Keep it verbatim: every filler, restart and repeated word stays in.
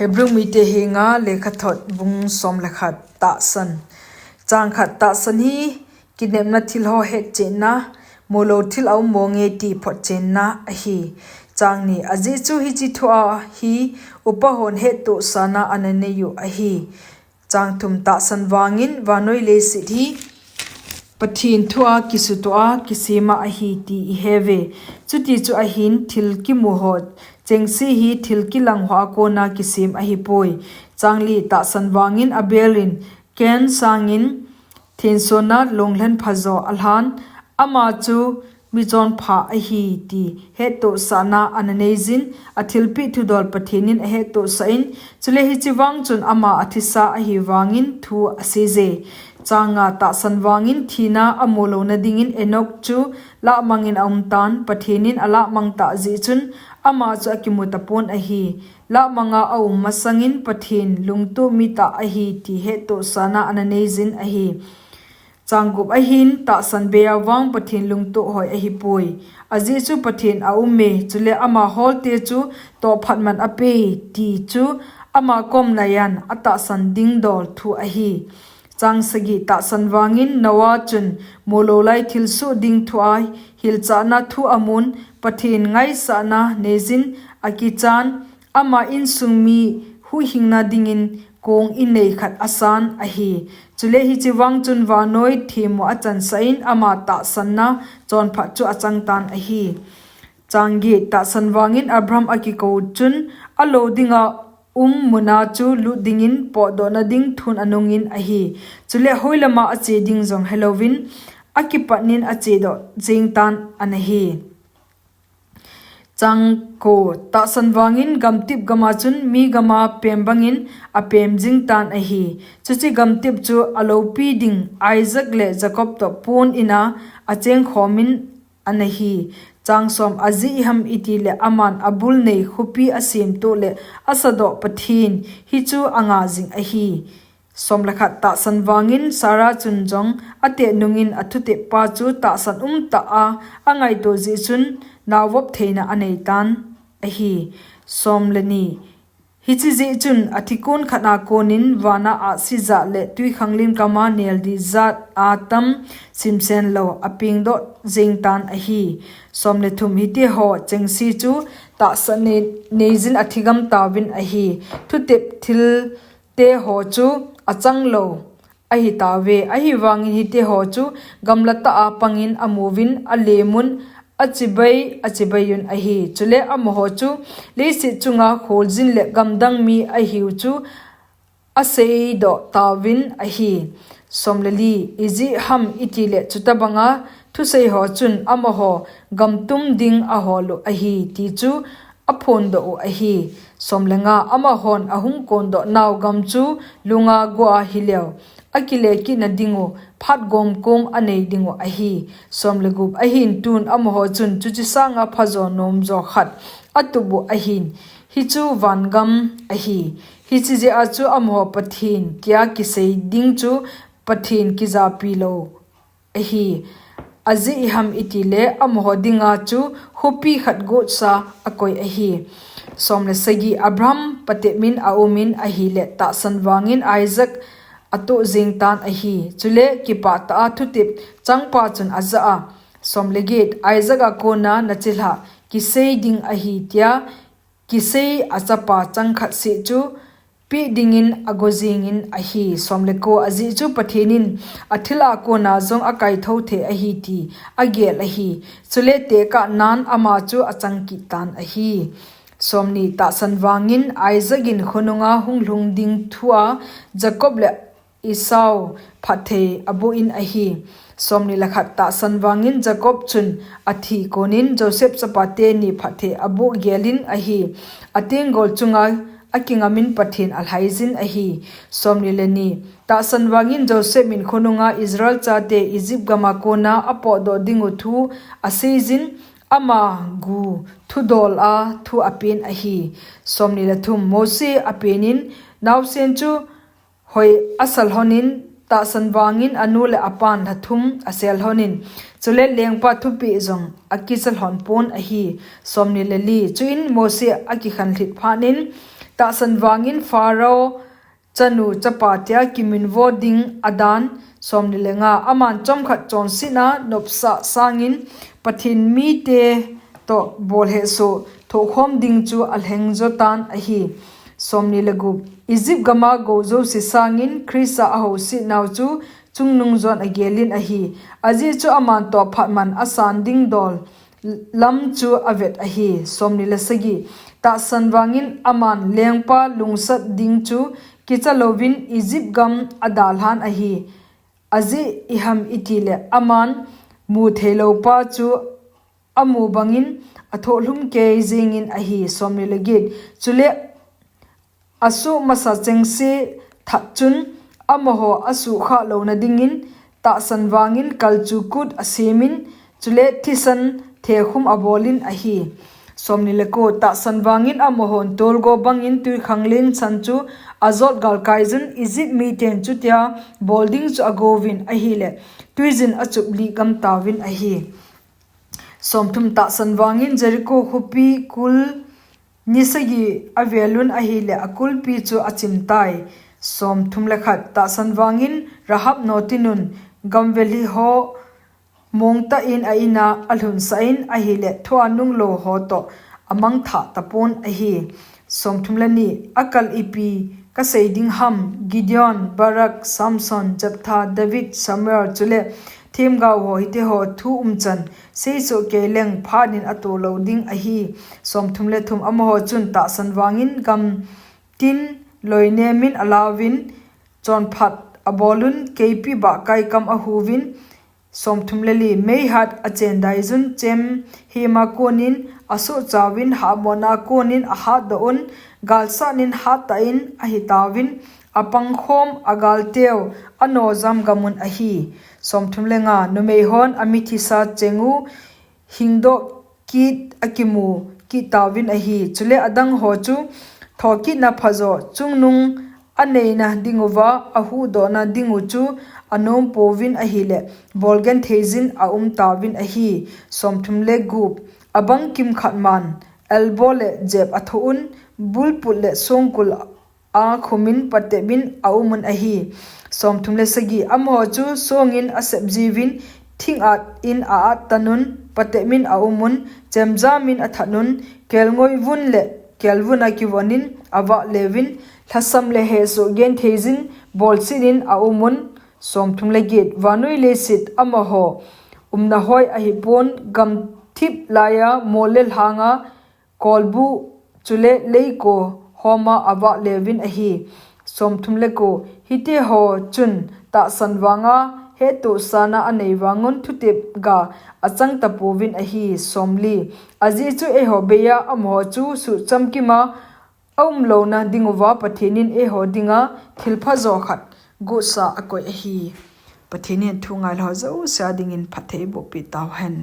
Hebrew mite henga lekhathot bung som le khat. Tahsan. Chang khat. Tahsan hi kinepna thil ho hetchetna, mulo thil a um monge ti photchenna ahi. Chang ni. Ajeh chu hiche thua hi upa hon hettohsahna ana nei u ahi. Chang thum. Tahsan vangin vannoi leiset hi Pathen thua kisutoh a kisema ahi ti ihe uve. Chuti chu ahin thil kimu ho chengse hi thil kilang hoa kona kisem ahipoi. Chang li. Tahsan vangin Abel in Cain sangin thensona longlhen phajo alhan, ama chu michonpha ahi ti hettohsahna ana neijin, athilpeh thudol Pathen in ahettohsah in, chule hiche vang chun ama athisa ahi vangin thu aseije. Chang nga. Tahsan vangin thina amu louna dingin Enoch chu lahmangin aumtan, Pathen in alahmang tah jeh chun ama chu akimu tapon ahi. Lahmanga aum masangin Pathen lungtoh mi tah ahi ti hettohsahna ana neijin ahi. Chang gup. Ahin tahsan beiya vang Pathen lungtoh hoi ahipoi. Ajeh chu Pathen aume, chule ama holte chu tohphat man apei ti chu ama komna in atahsan ding dol thu ahi. Chang sagi. Tahsan vangin Noah chun mulo lai thilsoh ding thua hilchahna thu amun, Pathen ngaisahna neijin akichan, ama insung mi huhhingna dingin kong innei khat asan ahi. Chule hiche vang chun vannoi themmo achansah in ama tahsanna chonphat chu achangtan ahi. Chang get. Tahsan vangin Abraham akikou chun alo dinga um muna chu lut dingin potdohna ding thun anungin ahi. Chule hoilama ache ding jong helouvin akipatnin achedoh jengtan anahi. Chang ko. Tahsan vangin gamtep gama chun mi gama pem bangin apem jingtan ahi. Chuche gamtep chu aloupi ding Isaac le Jacob toh pon ina achengkhomin anahi. Chang som. Ajeh iham itile aman abul nei khopi asemtoh le asadoh Pathen hichu anga jing ahi. Som le khat. Tahsan vangin Sarah chun jong ateh nungin athutep pa chu tahsan umtah a angaito jeh chun naovop theina aneitan ahi. Som le ni. Hiche jeh chun athikon khat a konin vana ahsi jat le twikhanglen kama neldih jat atam simsen lou apengdoh jengtan ahi. Som le thum. Hiteho chengse chu tahsan nei, neijin athigam tauvin ahi. Thutep thil teho chu achang lou ahitauve. Ahivangin hiteho chu gamlatah a pangin amuvin alemun achibai, achibaiyun ahi. Chule amaho chu leiset chunga kholjin le gamdang mi ahiu chu aseidoh tauvin ahi. Som le li. Ijeh ham itile chutabanga thuseiho chun amaho gamtum ding ahol u ahi ti chu aphondoh u ahi. Som le nga. Amahon ahung kondoh nau gam chu lunga go ahileu akile kitna dingu phat gomkom anei dingu ahi. Som le gup. Ahin tun amaho chun chuche sanga phajo nomjo khat atup u ahin, hichu vangam ahi. Hiche jeh a chu amaho Pathen tia kisei ding chu Pathen kijapi lou ahi. Ajeh iham itile amaho dinga chu khopi khat gotsa akoi ahi. Som le sagi. Abraham patepmin aumin ahile tahsan vangin Isaac atoh jengtan ahi. Chule kipahtah a thutep changpa chun ajah a, Som le get. Isaac a kona nachilhah kisei ding ahi tia kisei achapa changkhat seh chu peh dingin ago jengin ahi. Som le ko. Ajeh chu Pathen in athil a kona jong akaithou thei ahi ti agel ahi. Chule tekahnan ama chu achang kittan ahi. Som ni. Tahsan vangin Isaac in khonunga hung lhung ding thua Jacob le Esau phatthei aboh in ahi. Som ni le khat. Tahsan vangin Jacob chun athi konin Joseph chapate ni phatthei aboh gelin ahi. Atenggol chunga akingamin Pathen alhaijin ahi. Som ni le ni. Tahsan vangin Joseph in khonunga Israel chate Egypt gama kona apotdoh dingu thu aseijin, ama gu thudol a thu apen ahi. Som ni le thum. Mose apenin naosen chu hoi asalhonin, tahsan vangin anu le apan lha thum aselhonin, chule lengpa thupeh jong akisalhon pon ahi. Som ni le li. Chuin Mose akikhanlhit phatnin Tahsan vangin Pharaoh chanu chapa tia kiminvo ding adan. Somni le nga, aman chomkhat chonsetna nopsah sangin Pathen mite toh bolhesoh thohkhom ding chu alhengjo tan ahi. Somni le gup, Egypt gama gou jouse sangin Christa ahousetnau chu chungnung jon agelin ahi. Ajeh chu aman toh phatman asan ding dol lam chu avet ahi. Somni le sagi, tahsan vangin aman lengpa lungsat ding chu kicha louvin Egypt gam adalhan ahi. Ajeh iham itile aman mutheilou pa chu amu bangin athohlhum kei jengin ahi. Somni le get, chule asuh masa chengse that chun amaho asuhkhah louna dingin tahsan vangin kalchu kut asemin, chule thisan thekhum abolin ahi. Somni le ko, tahsan vangin amahon tolgo bangin twikhanglen san chu ajot galkai jun Egypt miten chutia bol ding chu agouvin ahile, tuijin achuplih gam tauvin ahi. Somthum, tahsan vangin Jericho khopi kul ni sagi avelun ahile akulpi chu achimtai. Somthum le khat, tahsan vangin Rahab notinun gamvelhi ho mongtah in a ina alhunsah in ahile thua nunglou ho toh amangthah tapon ahi. Somthum le ni, akal ipi kasei ding ham, Gideon, Barak, Samson, Jephthah, David, Samuel, chule themgao ho, hiteho thu umchan seisoh kei leng phatnin atoh lou ding ahi. Somthum le thum, amaho chun tahsan vangin gamtin loinemin alauvin chonphat abolun keipi bahkai kam ahuvin. Somthum le li, meihat achen daijun chemhema konin asohchauvin hahmona konin ahatdoh un, galsatnin hattah in ahitauvin, apangkhom agalteu anojam gamun ahi. Somthum le nga, numeihon amithisa chengu hingdoh kit akimu kit tauvin ahi. Chule adangho chu thokitna phajo chungnung aneina dinguva ahuhdohna dingu chu anompouvin ahile bolgentheijin aumtauvin ahi. Somthum le gup, abang kimkhat man elbow le jep athoh un, bulput le songkul akhumin patepin aumun ahi. Somthum le sagi, amaho chu songin asepjiuvin, thingat in a-attanun patepin aumun, chemjamin athatnun, kelngoivun le kelvun akivonin avahleuvin, lhasam le hesoh gentheijin bolsetnin aumun. Somthum le get, vannoi leiset amaho umnahoi ahipon, gamthip laiya mol le lhanga kolbuh chule leiko homa avahleuvin ahi. Somthum le ko, hiteho chun tahsan vanga hettohsahna anei vangun thutep ga achang tapouvin ahi. Somli, ajeh chu eiho beiya amaho chu suhchamkima aumlouna dinguva Pathen in eiho dinga thilphajo khat gotsa akoi ahi. Pathen in thu ngaiho jouse a dingin phatthei eibohpeh tauhen.